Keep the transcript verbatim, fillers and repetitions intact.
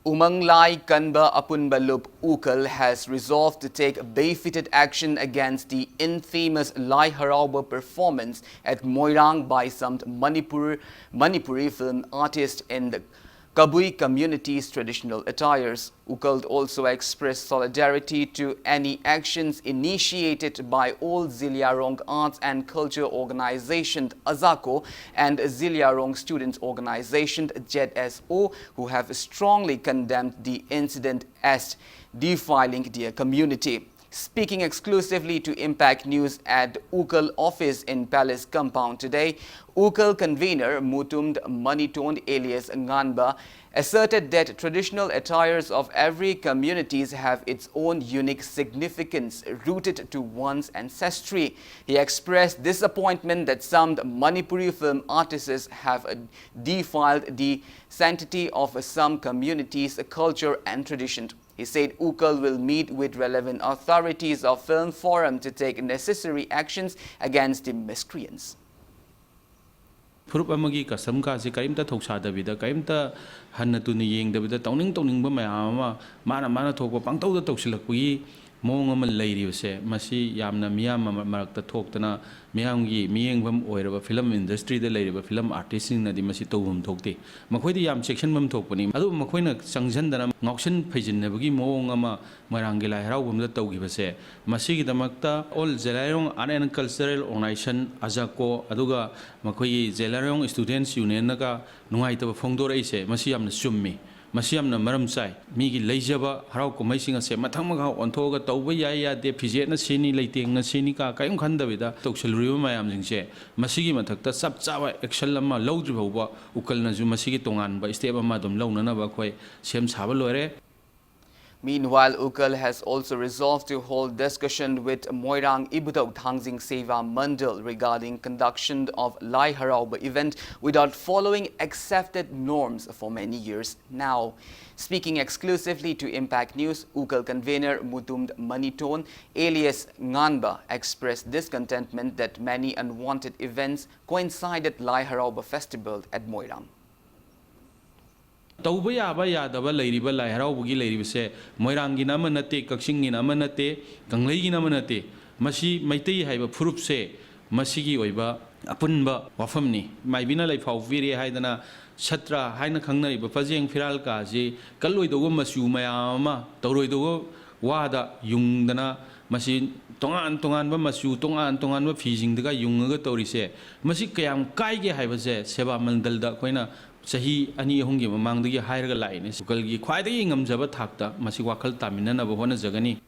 Umang Lai Kanba Apunba Lup Ukal has resolved to take befitted action against the infamous Lai Harauba performance at Moirang by some Manipur, Manipuri film artist in the Kabui community's traditional attires. Ukal also expressed solidarity to any actions initiated by all Zeliangrong Arts and Culture Organization, AZACO, and Zeliangrong Students Organization, Z S O, who have strongly condemned the incident as defiling their community. Speaking exclusively to Impact News at Ukal office in Palace Compound today, Ukal convener Mutumd Maniton alias Nganba asserted that traditional attires of every communities have its own unique significance rooted to one's ancestry. He expressed disappointment that some Manipuri film artists have, uh, defiled the sanctity of some communities' culture and tradition. He said Ukal will meet with relevant authorities of Film Forum to take necessary actions against the miscreants. ꯐꯨꯔꯨꯞ ꯑꯃꯒꯤ custom ꯀꯥꯁꯦ ꯀꯔꯤꯝꯇ ꯊꯧꯁꯥꯗꯕꯤꯗ, ꯀꯔꯤꯝꯇ ꯍꯟꯅ ꯇꯨꯅ ꯌꯦꯡꯗꯕꯤꯗ, ꯇꯧꯅꯤꯡ ꯇꯧꯅꯤꯡꯕ ꯃꯌꯥꯝ ꯑꯃ ꯃꯥꯅ ꯃꯥꯅ ꯊꯣꯛꯄ ꯄꯪꯇꯧꯗ ꯇꯧꯁꯤꯜꯂꯛꯄꯒꯤ ꯃꯑꯣꯡ ꯑꯃ ꯂꯩꯔꯤꯕꯁꯦ, ꯃꯁꯤ ꯌꯥꯝꯅ ꯃꯤꯌꯥꯝ ꯑꯃ ꯃꯔꯛꯇ ꯊꯣꯛꯇꯅ ꯃꯤꯌꯥꯝꯒꯤ ꯃꯤꯠꯌꯦꯡꯐꯝ ꯑꯣꯏꯔꯕ ꯐꯤꯂꯝ ꯏꯟꯗꯁꯇ꯭ꯔꯤꯗ ꯂꯩꯔꯤꯕ ꯐꯤꯂꯝ ꯑꯥꯔꯇꯤꯁꯁꯤꯡꯅꯗꯤ ꯃꯁꯤ ꯇꯧꯐꯝ ꯊꯣꯛꯇꯦ꯫ ꯃꯈꯣꯏꯗꯤ ꯌꯥꯝ ꯆꯦꯛꯁꯤꯟꯐꯝ ꯊꯣꯛꯄꯅꯤ꯫ ꯑꯗꯨꯕꯨ ꯃꯈꯣꯏꯅ ꯆꯪꯁꯤꯟꯗꯅ ꯉꯥꯎꯁꯤꯟ ꯐꯩꯖꯤꯟꯅꯕꯒꯤ ꯃꯑꯣꯡ ꯑꯃ ꯃꯣꯏꯔꯥꯡꯒꯤ ꯂꯥꯏ ꯍꯔꯥꯎꯕꯝꯗ ꯇꯧꯈꯤꯕꯁꯦ, ꯃꯁꯤꯒꯤꯗꯃꯛꯇ All Zeliangrong Art and Cultural Organization, AZACO, ꯑꯗꯨꯒ ꯃꯈꯣꯏꯒꯤ Zeliangrong Students Unionꯅꯒ ꯅꯨꯡꯉꯥꯏꯇꯕ ꯐꯣꯡꯗꯣꯔꯛꯏꯁꯦ, ꯃꯁꯤ ꯌꯥꯝꯅ ꯆꯨꯝꯃꯤ꯫ ꯃꯁꯤ ꯌꯥꯝꯅ ꯃꯔꯝ ꯆꯥꯏ꯫ ꯃꯤꯒꯤ ꯂꯩꯖꯕ ꯍꯔꯥꯎ ꯀꯨꯝꯍꯩꯁꯤꯡ ꯑꯁꯦ ꯃꯊꯪ ꯃꯈꯥ ꯑꯣꯟꯊꯣꯛꯑꯒ ꯇꯧꯕ ꯌꯥꯏ ꯌꯥꯗꯦ, ꯐꯤꯖꯦꯠꯅ ꯁꯤꯅꯤ, ꯂꯩꯇꯦꯡꯅ ꯁꯤꯅꯤ ꯀꯥ ꯀꯔꯤꯝ ꯈꯟꯗꯕꯤꯗ ꯇꯧꯁꯤꯜꯂꯨꯔꯤꯕ ꯃꯌꯥꯝꯁꯤꯡꯁꯦ, ꯃꯁꯤꯒꯤ ꯃꯊꯛꯇ ꯆꯞ ꯆꯥꯕ action ꯑꯃ ꯂꯧꯗ꯭ꯔꯤ ꯐꯥꯎꯕ ꯎꯀꯜꯅꯁꯨ ꯃꯁꯤꯒꯤ ꯇꯣꯉꯥꯟꯕ step ꯑꯃ ꯑꯗꯨꯝ ꯂꯧꯅꯅꯕ ꯑꯩꯈꯣꯏ ꯁꯦꯝ ꯁꯥꯕ ꯂꯣꯏꯔꯦ꯫ Meanwhile, Ukal has also resolved to hold discussion with Moirang Ibudhou Thangjing Seva Mandal regarding conduction of Lai Harauba event without following accepted norms for many years now. Speaking exclusively to Impact News, Ukal convener Mutumd Maniton, alias Nganba, expressed discontentment that many unwanted events coincided Lai Harauba festival at Moirang. ꯇꯧꯕ ꯌꯥꯕ ꯌꯥꯗꯕ ꯂꯩꯔꯤꯕ ꯂꯥꯏ ꯍꯔꯥꯎꯕꯒꯤ ꯂꯩꯔꯤꯕꯁꯦ ꯃꯣꯏꯔꯥꯡꯒꯤꯅ ꯑꯃ ꯅꯠꯇꯦ, ꯀꯛꯆꯤꯡꯒꯤꯅ ꯑꯃ ꯅꯠꯇꯦ, ꯀꯪꯂꯩꯒꯤꯅ ꯑꯃ ꯅꯠꯇꯦ꯫ ꯃꯁꯤ ꯃꯩꯇꯩ ꯍꯥꯏꯕ ꯐꯨꯔꯨꯞꯁꯦ ꯃꯁꯤꯒꯤ ꯑꯣꯏꯕ ꯑꯄꯨꯟꯕ ꯋꯥꯐꯝꯅꯤ꯫ ꯃꯥꯏꯕꯤꯅ ꯂꯩꯐꯥꯎ ꯄꯤꯔꯦ ꯍꯥꯏꯗꯅ ꯁꯠꯇ꯭ꯔ ꯍꯥꯏꯅ ꯈꯪꯅꯔꯤꯕ ꯄꯖꯦꯡ ꯐꯤꯔꯥꯜ ꯀꯥꯁꯤ ꯀꯜꯂꯣꯏꯗꯧꯕ ꯃꯆꯨ ꯃꯌꯥꯝ ꯑꯃ, ꯇꯧꯔꯣꯏꯗꯧꯕ ꯋꯥꯗ ꯌꯨꯡꯗꯅ, ꯃꯁꯤ ꯇꯣꯉꯥꯟ ꯇꯣꯉꯥꯟꯕ ꯃꯆꯨ, ꯇꯣꯉꯥꯟ ꯇꯣꯉꯥꯟꯕ ꯐꯤꯁꯤꯡꯗꯒ ꯌꯨꯡꯉꯒ ꯇꯧꯔꯤꯁꯦ, ꯃꯁꯤ ꯀꯌꯥꯝ ꯀꯥꯏꯒꯦ ꯍꯥꯏꯕꯁꯦ ꯁꯦꯕꯥ ꯃꯟꯗꯜꯗ ꯑꯩꯈꯣꯏꯅ ꯆꯍꯤ ꯑꯅꯤ ꯑꯍꯨꯝꯒꯤ ꯃꯃꯥꯡꯗꯒꯤ ꯍꯥꯏꯔꯒ ꯂꯥꯛꯏꯅꯦ꯫ ꯁꯨꯀꯜꯒꯤ ꯈ꯭ꯋꯥꯏꯗꯒꯤ ꯉꯝꯖꯕ ꯊꯥꯛꯇ ꯃꯁꯤ ꯋꯥꯈꯜ ꯇꯥꯃꯤꯟꯅꯅꯕ ꯍꯣꯠꯅꯖꯒꯅꯤ꯫